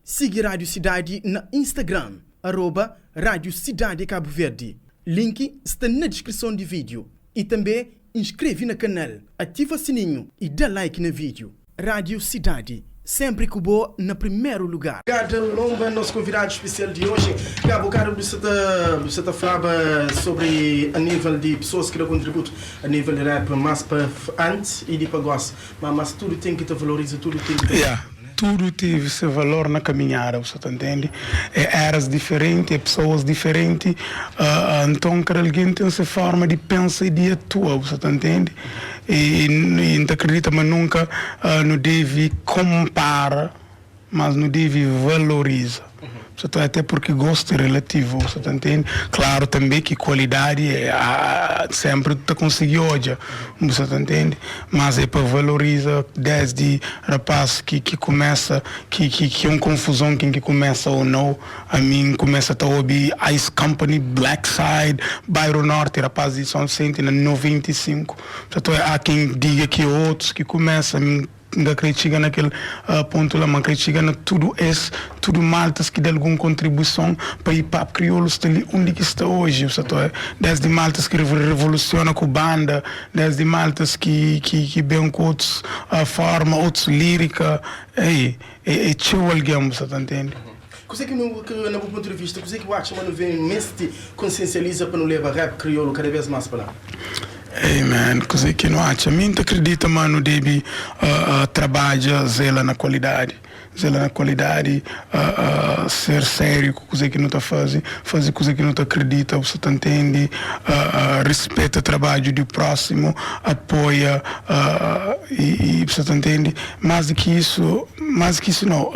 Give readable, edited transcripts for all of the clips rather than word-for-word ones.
Sigi Rádio Sidadi na Instagram, arroba Rádio Sidadi Cabo Verde. Link sta na diskrison di vídeo. I tanbê inskreve na kanal, ativa sininhu i da like na vídeo. Rádio Sidadi, sénpri ku bo na primeru lugar. Gada Lomba, nos konvidadu spesial di oji. Gabo, kada bu sa ta bu sa ta flaba sobri a nível di pesoas ki da kontributu a nível di rap más pa antis i di pa gósi. Ma mas tudu ten ki ta valoriza, tudu ten ki ta. Ya, tudu tevi se valor na kaminhada, bu sa ta ntende? É eras diferenti, é pesoas diferenti, nton kada algen ten se forma di pensa i di atua, bu sa ta ntende? I N ta kridita ma nunka nu debe konpara. Mas nu devi valoriza. Bu ta até porque gosto é relativo, bu ta ntende? Claro tambe ki qualidade é sempre tu ta consegui odja, bu sa ta ntende? Mas é pa valoriza desdi rapaz ki ki kumesa ki ki ki é um confusão ken ki kumesa ou nau, ami n kumesa ta obi Ice Company, Black Side, Bairro Norte, rapaz di São Vicente na 95, portanto há quem diga ki é otus ki kumesa, ami. N ka kre txiga na kel pontu la, ma N kre txiga na tudu es, tudu maltas ki da algun kontribuison pa hip hop kriolu sta li undi ki sta oji. Bu sa ta oia? Desdi maltas ki revolusiona ku banda, desdi maltas ki ki ki ben ku otus forma, otus lirika, ei, é txeu algen, bu sa ta ntende? Kuzê ki nu, na bu pontu di vista, kuzê ki bu atxa ma nu ben meste konsiensializa pa nu leba rap kriolu kada bês más pa la? Hey man, kuzê ki nu atxa? Mi N ta kridita ma nu debe trabadja, zela na kualidadi, zela na kualidadi, ser sériu ku kuzê ki nu ta faze, faze kuzê ki nu ta kridita, bu sa ta ntende, rispeta trabadju di prósimu, apoia i bu sa ta ntende. Más di ki isu, más di ki isu nau.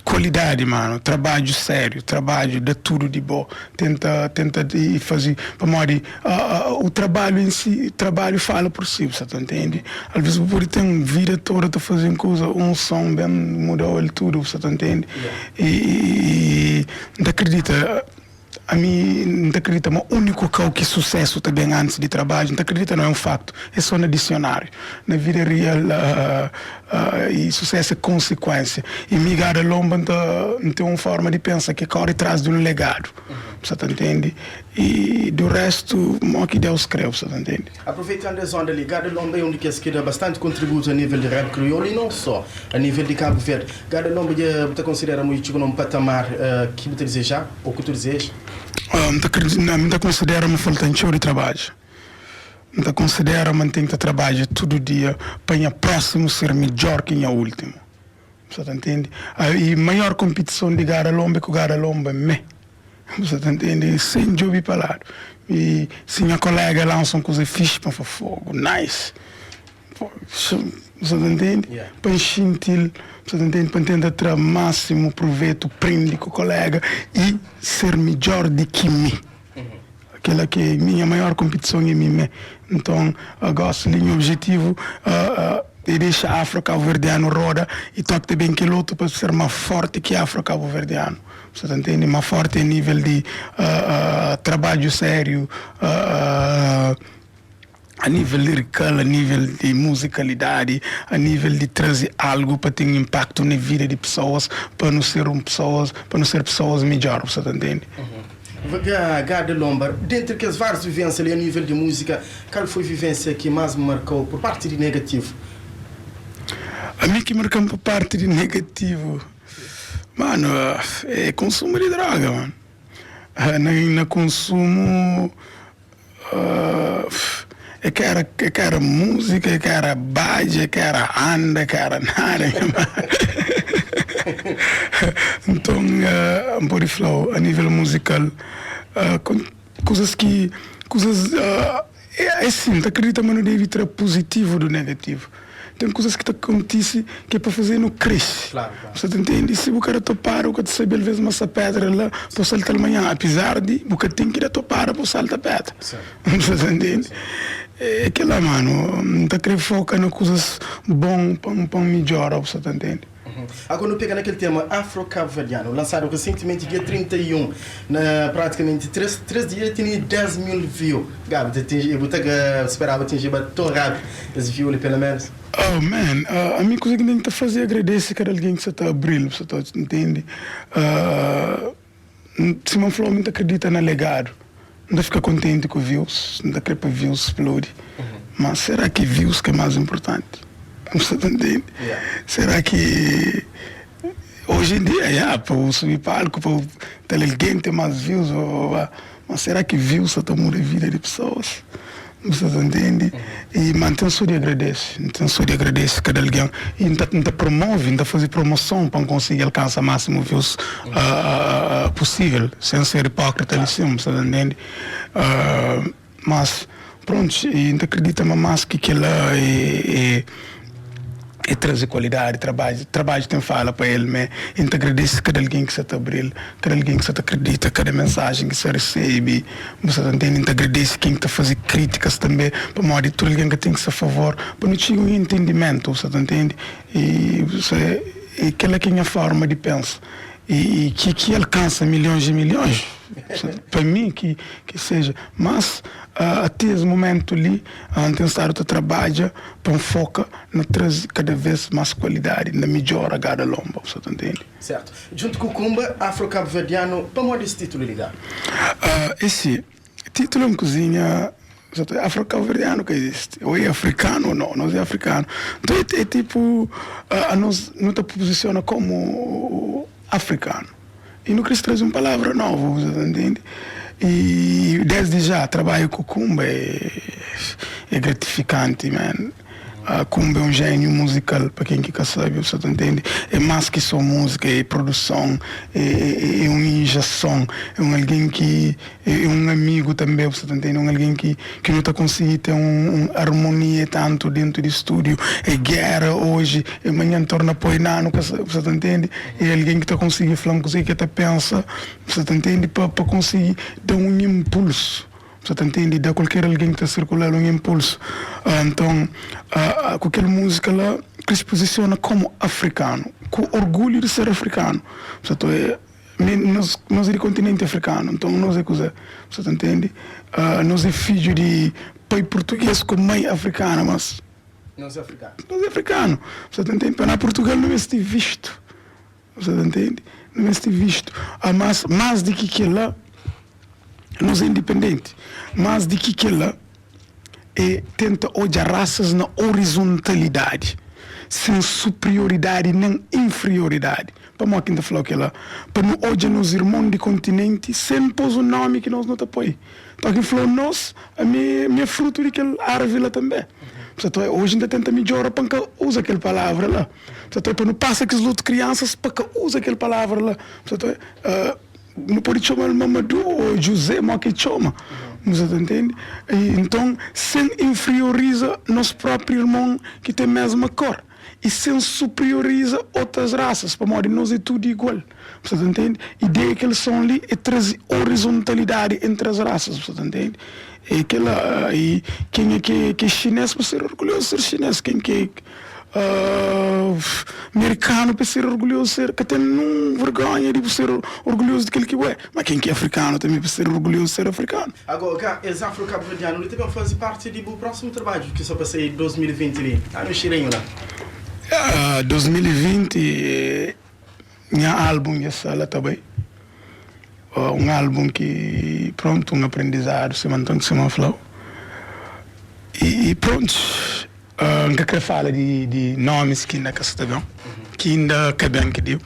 Qualidade mano, trabadju sério, trabadju da tudo di bo, tenta tenta di fazi pamodi o trabalho em si, trabalho fala por si, bu sa ta ntende? Alvez bu podi ten vida toda ta fazi un kuza, un som ben mudau el tudo, bu sa ta ntende? E N ta kridita. Ami N ta kridita ma úniku kau ki susésu ta ben antis di trabadju, N ta kridita no é un faktu, é sô na disionáriu. Na vida real, i susésu é konsikuénsia. I mi, Gada Lomba, N ta N ten un fórma di pensa ki é kóre tras di un legadu, bu sa ta ntende? I du réstu, mo ki Deus krê, bu sa ta ntende? Aproveitando es onda li, Gada Lomba é un di kes ki da bastanti kontributu a nível di rap kriolu i non só, a nível di Kabu Verdi. Gada Lomba dja bu ta konsidera mu txiga na un patamar ki bu ta dizeja ou ku tu dizeja? N ta kridita, N ta konsidera ma falta-m txeu di trabadju. N ta konsidera ma N ten ki ta trabadja tudu dia pa nha prósimu ser midjór ki nha últimu. Bu sa ta ntende? I maior konpitison di Gada Lomba é ku Gada Lomba mê. Bu sa ta ntende? Sen djobe pa ladu. I si nha kolega lansa un kuza fixi pa N fla, Fogu, nice! Bu sa ta ntende? Pa N xinti-l, bu sa ta ntende? Pa N tenta tra másimu pruvetu, prende ku kolega i ser midjór di ki mi. Kela ki é minha maior konpitison é mi mé. Nton, gósi li nha objetivu é dexa afro-kabuverdianu roda i toki ta ben kel otu pa ser ma fórti ki afro-kabuverdianu. Bu sa ta ntende? Ma fórti a nível di trabadju sériu, a nível lirikal, a nível di muzikalidadi, a nível di traze algu pa ten inpaktu na vida di pesoas, pa nu ser un pesoas, pa nu ser pesoas midjór. Bu sa ta ntende? Gada Lomba, Dentre kes várius vivênsia li a nível di múzika, kal foi vivênsia ki más marka-u pur parti di negativu? Ami ki marka-m pur parti di negativu, manu, é konsumu di droga, manu. Na konsumu, é ka era, é ka era múzika, é ka era badja, é ka era anda, é ka era nada, nha manu. Nton, N pode fla-u, a nível muzikal, kuzas ki, kuzas, é sin, N ta kridita ma nu debe tra puzitivu du negativu. Ten kuzas ki ta kontise ki é pa faze-nu krese. Bu sa ta ntende? Si bu ka da topada, bu ka ta sabe alvês ma sa pedra la pa bu salta-l manhan. Apizar di bu ka ten ki da topada pa bu salta pedra. Bu sa ta ntende? É kel-la, manu. N ta kre foka na kuzas bon pa N midjora, bu sa ta ntende? Agora nu pega na kel tema afro-kabuverdianu, lansadu resentimenti dia 31, na pratikamenti 3, 3 dia tene 10 mil view. Gabi, ta atinji, bu ta speraba atinjiba ton rapidu es view li pelo menus? Oh man, ami kuza ki N ten ki ta faze é agradese kada algen ki sa ta abril, sa ta ntende. Sima N fla-u, mi N ta kridita na legadu. N ta fika kontenti ku views, N ta kre pa views spludi. Ma sera ki views ki é más inportanti? Bu sa ta ntende? Sera ki oji en dia, ya, pa bu subi palku, pa bu tal algen ten más views, ba, ba, ba. Ma sera ki views sa ta muda vida di pesoas? Bu sa ta ntende? I ma N ten so di agradese, N ten so di agradese kada algen i N ta N ta promove, N ta faze promoson pa N konsigi alkansa másimu views pusível, sen ser ipókrita li sin, bu sa ta ntende? Mas, prontu, i N ta kridita ma más ki kel-la é é traze kualidadi, trabadju, trabadju ten fala pa el mé. I N ta agradese kada algen ki sa ta abri-l, kada algen ki sa ta kridita, kada mensajen ki sa resebe, bu sa ta ntende. N ta agradese ken ki ta faze krítikas tanbe, pamodi tudu algen ka ten ki sta favor pa nu txiga un entendimentu, bu sa ta ntende. I bu sa, i kel-la ki é nha forma di pensa i ki ki alkansa milhons i milhons, pa mi ki ki seja. Mas ate es mumentu li, N ten stadu ta trabadja pa N foka na traze kada vez mas kualidadi, na midjora gada lonba, bu sa ta ntende? Sertu. Djuntu ku Kumba, Afro-Kabuverdianu, pamodi es titulu li da? Esi titulu é un kuzinha, Afro-Kabuverdianu ka izisti, ou é afrikanu ou nau, nos é afrikanu. Nton é tipu, anos nu ta puzisiona komu afrikanu i nu kris traze un palavra novu, bu sa ta ntende? I desdi ja trabadju ku Kumba é gratifikanti, man. Kumba é un jéniu muzikal, pa ken ki ka sabe, bu sa ta ntende. É más ki sô múzika, é produson, é un injeson, é un algen ki é un amigu tanbê, bu sa ta ntende, un algen ki ki nu ta konsigi ten un armonia tantu déntu di stúdiu. É géra oji, é manhan torna poi nanu, ka sa, bu sa ta ntende. É algen ki ta konsigi fla-m kuzê ki el ta pensa, bu sa ta ntende, pa konsigi da un inpulsu. Sa ta ntende? Da kualker algen ki ta sirkula-l un inpulsu. Nton, ku kel múzika la, Kris puzisiona komu afrikanu, ku orgulhu di ser afrikanu. Sa ta Mi, nos, nos é di kontinenti afrikanu, nton nos é kuzê? Sa ta ntende? Nos é fidju di pai purtugês ku mãe afrikana, mas. Nos é afrikanu. Nos é afrikanu. Sa ta ntende? Pa na Purtugal nu meste vistu. Sa ta ntende? Nu meste vistu. Mas, más di ki kel-la. Nos é indipendenti. Más di ki kel-la, é tenta odja rasas na orizontalidadi, sen suprioridadi nen infrioridadi. Pamodi ki N ta fla-u kel-la? Pa nu odja nos irmon di kontinenti sen pô-s un nómi ki nos nu ta poi. Nton, ki N fla-u nos, ami mi é frutu di kel arvi la tanbê. Purtantu, oji N ta tenta midjora pa N ka uza kel palavra la. Purtantu, pa nu pasa kes otu kriansas pa ka uza kel palavra la. Purtantu, Nu pode txoma-l Mamadu ô Juzé, mó ki txoma. Bu sa ta ntende? I nton, sen infrioriza nos própi irmon ki ten mésma kor, i sen suprioriza otas rasas, pamodi nos é tudu igual. Bu sa ta ntende? Ideia di kel son li é traze orizontalidadi entri as rasas. Bu sa ta ntende? É kel-la. I kenha ki é xinês pa ser orgulhozu di ser xinês, ken ki é. Merikanu pa ser orgulhozu ser ka ten nun vergonha di bu ser orgulhozu di kel ki bu é, ma ken ki é afrikanu tanbe pa ser orgulhozu ser afrikanu. Agora, es afro-kabuverdianu li ta ben faze parti di bu prósimu trabadju ki sta pa sai 2020 li. Dá-nu un xeirinhu la. 2020 nha álbum dja sta la ta bai. Un álbum ki prontu, un aprendizadu sima nton ki sima N fla-u. I prontu, N ka kre fala di nomis ki inda ka sta ta ben, ki inda ka ben ki dibu.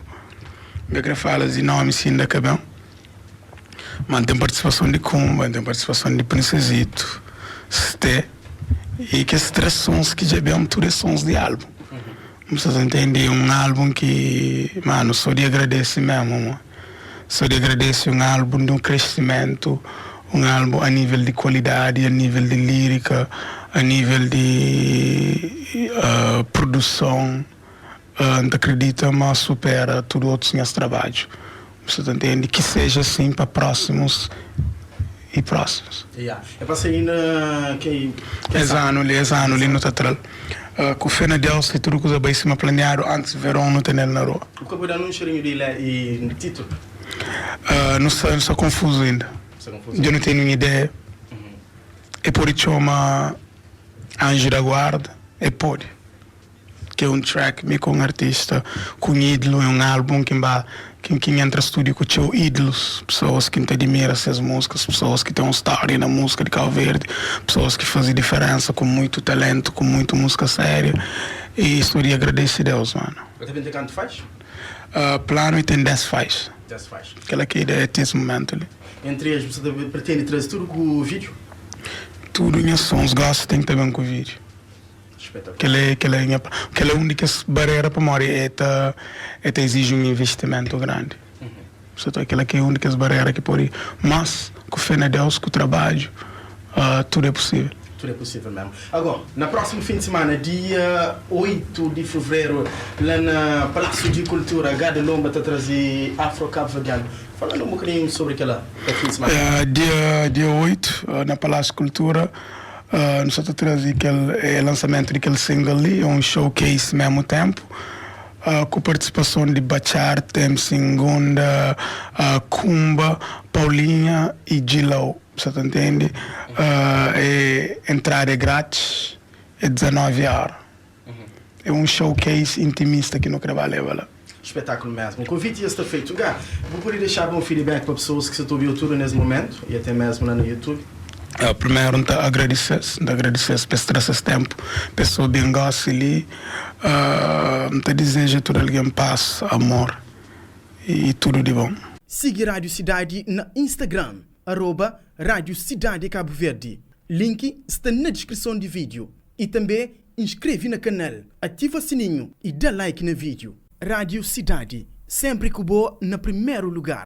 N ka kre fala di nomis ki inda ka ben, ma N ten partisipason di Kumba, N ten partisipason di Prinsezito, Sté i kes 3 sons ki dja ben, tudu es sons di álbum. Bu sa ta ntende? É un álbum ki, manu, sô di agradese mésmu, mo. Sô di agradese un álbum di un kresimentu, un álbum a nível di kualidadi, a nível di lírika, a nível di produson. N ta kridita ma supera tudu otus nhas trabadju. Bu sa ta ntende? Ki seja asin pa prósimus i prósimus. Ya. É pa sai na kei Es anu li, es anu li nu ta tra-l. Ku fé na Deus ki tudu kuza bai sima planiadu, antis veron nu tene-l na rua. Bu ka pode da-nu un xerinhu di ilha i titulu? Nu sta, nu sta konfuzu inda. Sta konfuzu? Dja nu tene un ideia. E pode txoma Anju da Guarda? E pode. Ki é un track mi ku un artista, ku un ídolo, é un álbum ki N ba, ki ki N entra stúdio ku txeu ídolos, pesoas ki N ta admira ses múzikas, pesoas ki ten un stória na múzika di Cabo Verde, pesoas ki faze diferénsa ku muitu taléntu, ku muitu múzika sériu, i sô di agradese Deus, mano. Bu ta ben ten kantu faixas? Planu é ten 10 faixas. 10 faixas. Kel-la ki é ideia ti es mumentu li. Entri es bu sa ta pretende traze tudu ku vídiu? Tudu nhas sons gosi ten ki ta ben ku vídiu. Kel é kel é nha kel é un di kes barera pamodi e ta e ta iziji un investimentu grandi. So ta kel ki é un di kes barera ki podi mas ku fé na Deus ku trabadju tudu é pusível. Tudu é pusível mesmu. Agó, na prósimu fin di simana, dia 8 di fevreru, la na Palásiu di Kultura, Gado Lomba ta traze Afro Cabo-Verdiano. Fala-nu un bokadinhu sobri kel-la pa fin di simana. Dia dia 8, na Palásiu di Kultura, Nu sa ta traze kel lansamentu di kel single li, é un showcase memu tenpu, ku partisipason di Batchart, MC Ngunda, Kumba, Paulinha i G-Low, bu sa ta ntende? Entrada é gratis, é 19 ora. É un showcase intimista ki nu kre ba leba la. Spetákulu mesmu. Konviti dja sta feitu. Gá, bu pode dexaba un feedback pa pesoas ki sa ta obi otudu nes momentu i até mesmu la na YouTube? Primeru N ta agradise-s, N ta agradise-s pa es tra ses tenpu pa es obi-m gosi li. N ta dizeja tudu algen pas, amor i tudu di bon. Sigi Rádio Sidadi na Instagram, aroba Rádio Sidadi Cabo Verde. Link sta na diskrison di vídeo. I tanbê inskreve na kanal, ativa sininhu i da like na vídiu. Rádio Sidadi, sénpri ku bo na primeru lugar.